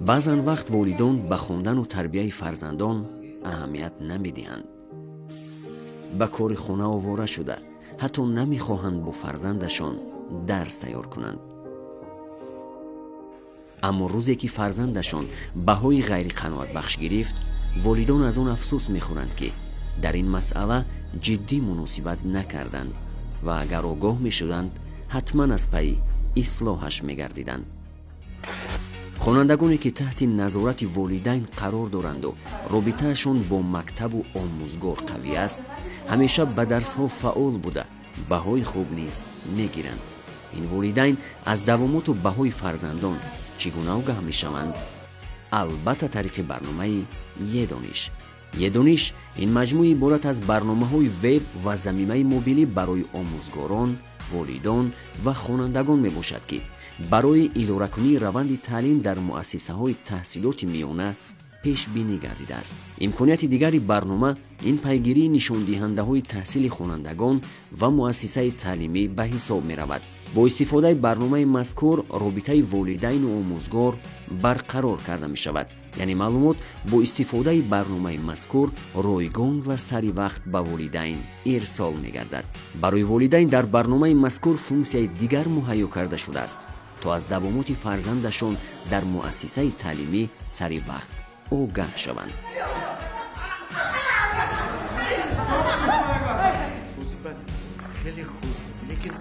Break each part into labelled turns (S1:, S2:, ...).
S1: Баъзан вақт волидон ба хондану тарбияи фарзандон аҳамият намедиҳанд. Ба кори хона овора шуда, ҳатто намехоҳанд бо фарзандашон дарс тайёр кунанд. Аммо рӯзе ки фарзандашон баҳои ғайриқаноатбахш гирифт, волидон аз он афсӯс мехӯранд, ки дар ин масъала ҷиддӣ муносибат накарданд ва агар огоҳ мешуданд, ҳатман аз пайи ислоҳаш мегардиданд. Хонандагоне ки таҳти назорати волидайн қарор доранду робитаашон бо мактабу омӯзгор қавӣ аст, ҳамеша ба дарсҳо фаъол буда, баҳои хуб низ мегиранд. Ин волидайн аз давомоту баҳои фарзандон чӣ гуна огаҳ мешаванд? Албатта, тариқи барномаи Едониш. Едониш ин маҷмӯи иборат аз барномаҳои веб ва замимаи мобилӣ барои омӯзгорон, волидон ва хонандагон мебошад, ки барои идоракунии раванди таълим дар муассисаҳои таҳсилоти миёна пешбинӣ гардидааст. Имконияти дигари барнома ин пайгирии нишондиҳандаҳои таҳсили хонандагон ва муассисаи таълимӣ ба ҳисоб меравад. Бо истифодаи барномаи мазкур робитаи волидайну омӯзгор барқарор карда мешавад. Яъне маълумот бо истифодаи барномаи мазкур ройгон ва сари вақт ба волидайн ирсол мегардад. Барои волидайн дар барномаи мазкур функсияи дигар муҳайё карда шудааст, то аз давомоти фарзандашон дар муассисаи таълимӣ сари вақт огаҳ шаванд.
S2: Хеле хуб, лекин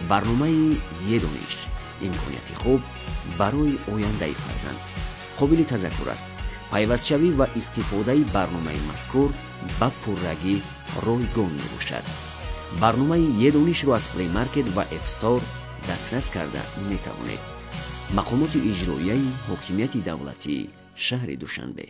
S1: Барномаи Едониш имконияти хуб барои ояндаи фарзанд. Қобили тазаккур аст, пайвастшавӣ ва истифодаи барномаи мазкур ба пуррагӣ ройгон мебошад. Барномаи Едонишро аз Play Market ва App Store дастрас карда метавонед. Мақомоти иҷроияи ҳокимияти давлатии шаҳри Душанбе.